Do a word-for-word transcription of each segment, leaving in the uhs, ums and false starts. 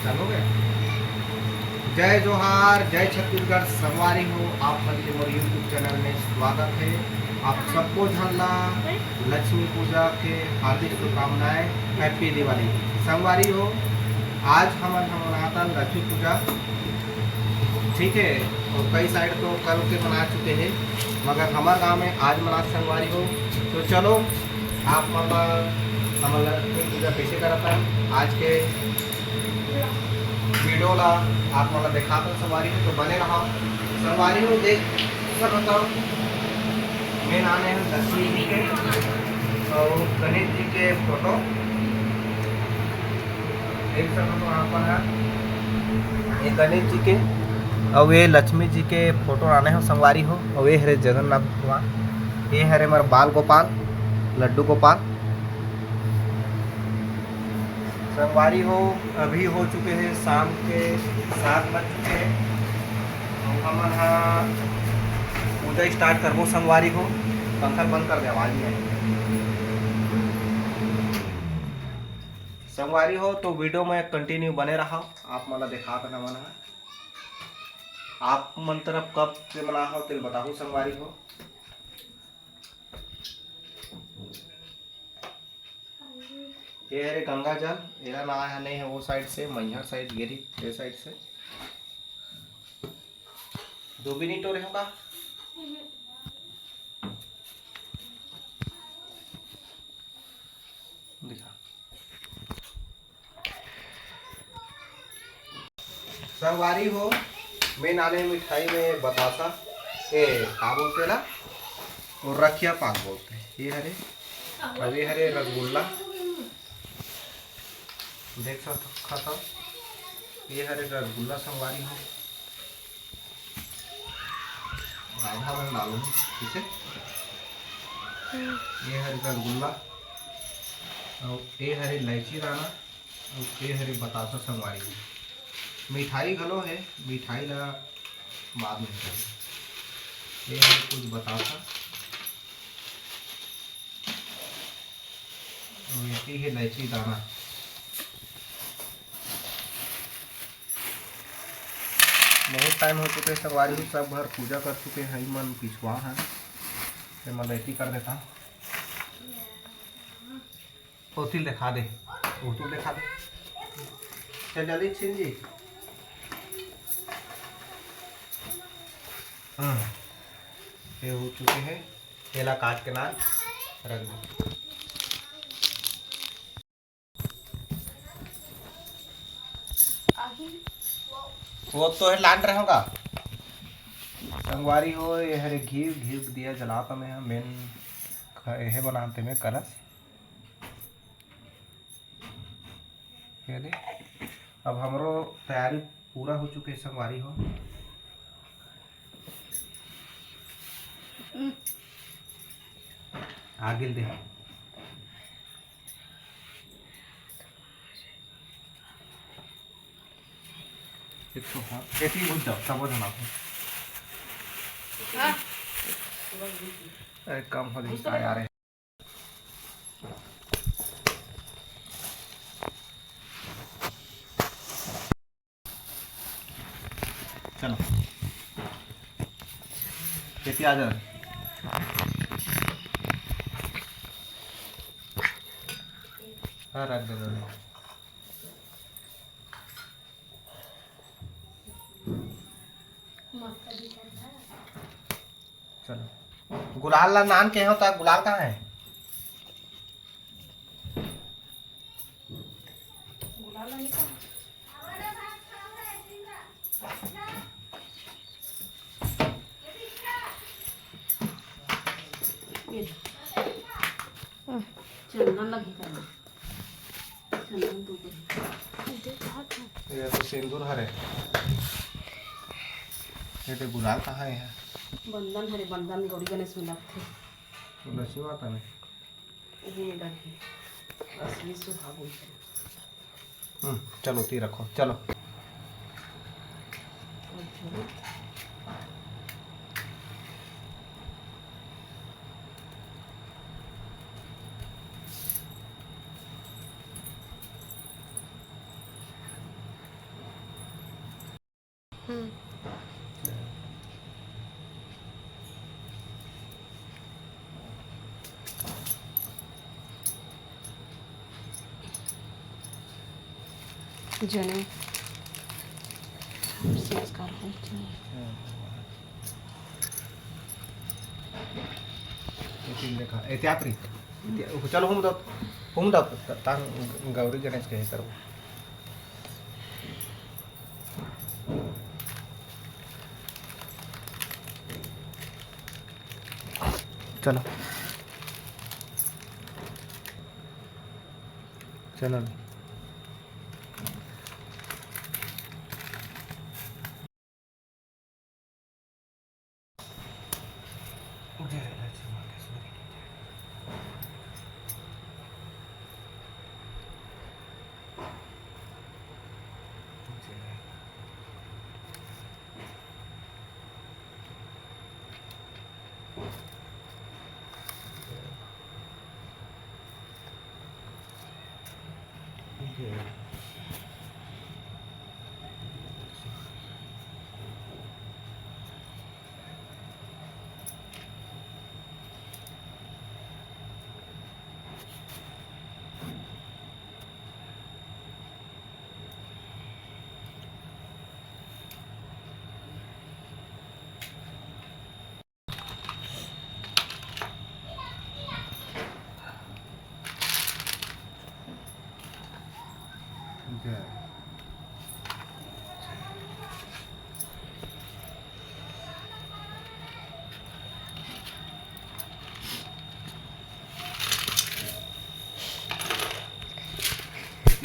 चालू हो गया। जय जोहार, जय छत्तीसगढ़। संगवारी हो, आप मन के मोर YouTube चैनल में स्वागत है। आप सबको झन ला लक्ष्मी पूजा के हार्दिक शुभकामनाएं, हैप्पी दिवाली। संगवारी हो, आज हमन हम मनातन लक्ष्मी पूजा, ठीक है। और कई साइड तो कल के मना चुके हैं, मगर हमार गांव में आज मनात संगवारी हो। तो चलो, आप मन ला हमन लक्ष्मी पूजा कैसे करत हन, आज के वीडियो ला आप मन ला देखात हन संगवारी हो, तो बने रहा संगवारी हो। देख सकत हो, मैं लाने हैं लक्ष्मी जी के और गणेश जी के फोटो। देख सकत हो आप मन ह, ये गणेश जी के और ये लक्ष्मी जी के फोटो आने हो संगवारी हो। और ये हरे जगन्नाथ भगवान, ये हरे हमारे बाल गोपाल, लड्डू गोपाल। संगवारी हो, अभी हो चुके हैं शाम के सात बज चुके हैं। तो हमन ह पूजा स्टार्ट करबो संगवारी हो। पंखा बंद कर दे, आवाज नहीं आई। संगवारी हो, तो वीडियो में कंटिन्यू बने रहा, आप मन ला देखात हन हमन ह। आप मन तरफ कब के मना हो, तेल बताहू संगवारी हो। ये हरे गंगा जल, एला ना आया नहीं है वो साइड से, मैहर साइड गिरी, ये साइड से। दो मिनट और होगा। दिखा। संगवारी हो, मैं नाने मिठाई में बतासा, ए, का बोलते ला, और रखिया पाक बोलते हैं। ये हरे, अब ये हरे रसगुल्ला, देख सकत हो, ये हरे रसगुल्ला संगवारी हो, आधा बन डालूंगी, ठीक है। ये हरे रसगुल्ला, और ये हरे इलायची दाना, और ये हरे बतासा संगवारी हो। मिठाई घलो है, मिठाई ला बाद में खाई। ये हरे कुछ बतासा, और ये है इलायची दाना। बहुत टाइम हो चुके संगवारी हो, सब घर पूजा कर चुके हैं, मन पिछुआ है, तो मैं लेती कर देता हूँ। ओतिल दिखा दे, ओतिल दिखा दे। चल जल्दी छीन जी। हाँ, ये हो चुके हैं। केला काट के ना रख दो। वो तो है लान रहे होगा। संगवारी हो, ये हरे घी, घी दिया जलाता मैं, मेन ख-, ये बनाते में कलश। ये दे। अब हमरो तैयारी पूरा हो चुके संगवारी हो। आगे दे। एक तो हाँ, एक ही बुझ जाओ, तब बुझ ना हो। अरे कम हो जाता यार। चलो, खेती आ जा। हाँ, रख दे, रख दे। चलो, गुलाल ला नान के हो, तो गुलाल कहाँ है? ये लो। चंदन लगी करना। चंदन तो ऊपर। ये तो सिंदूर हरे। ये तो गुलाल कहाँ है? बंदन हरे, बंदन गौरी गणेश में लगथे। लक्ष्मी माता में। उही में लगे। असली सुहाग होई है। हम्म, चलो, ती रखो, चलो। हम्म। जने संस्कार होत हे। एतिन देखा, एति आप रही। एति, चलो, हम दो, हम दो, तान गौरी गणेश के करबो। चलो। चलो।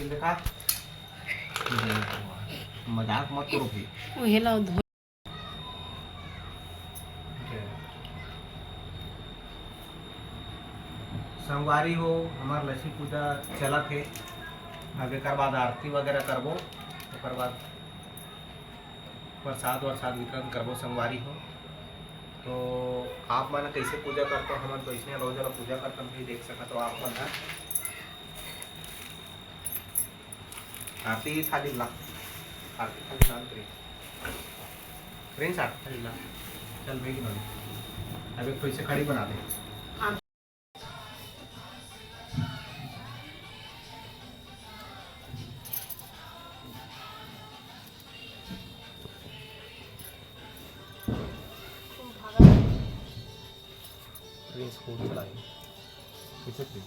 देखा, मजाक मत करो भाई। उहे ला धो- संगवारी हो, हमार लक्ष्मी पूजा चलत हे। अब एकर बाद आरती वगैरह करबो, ओकर बाद प्रसाद वरसाद वितरण करबो संगवारी हो। तो आप मन कैसे पूजा करते हो, हमन तो इसने रोज वाला पूजा करते हैं, देख सकते हो आप मन ह। आरती थाली ला, आरती थाली ला, प्रिंस। प्रिंस, आरती थाली ला। चल, बेग में। अब एक ठो इसे खड़ी बना दे। प्रिंस फोन चलाए। पीछे प्रिंस।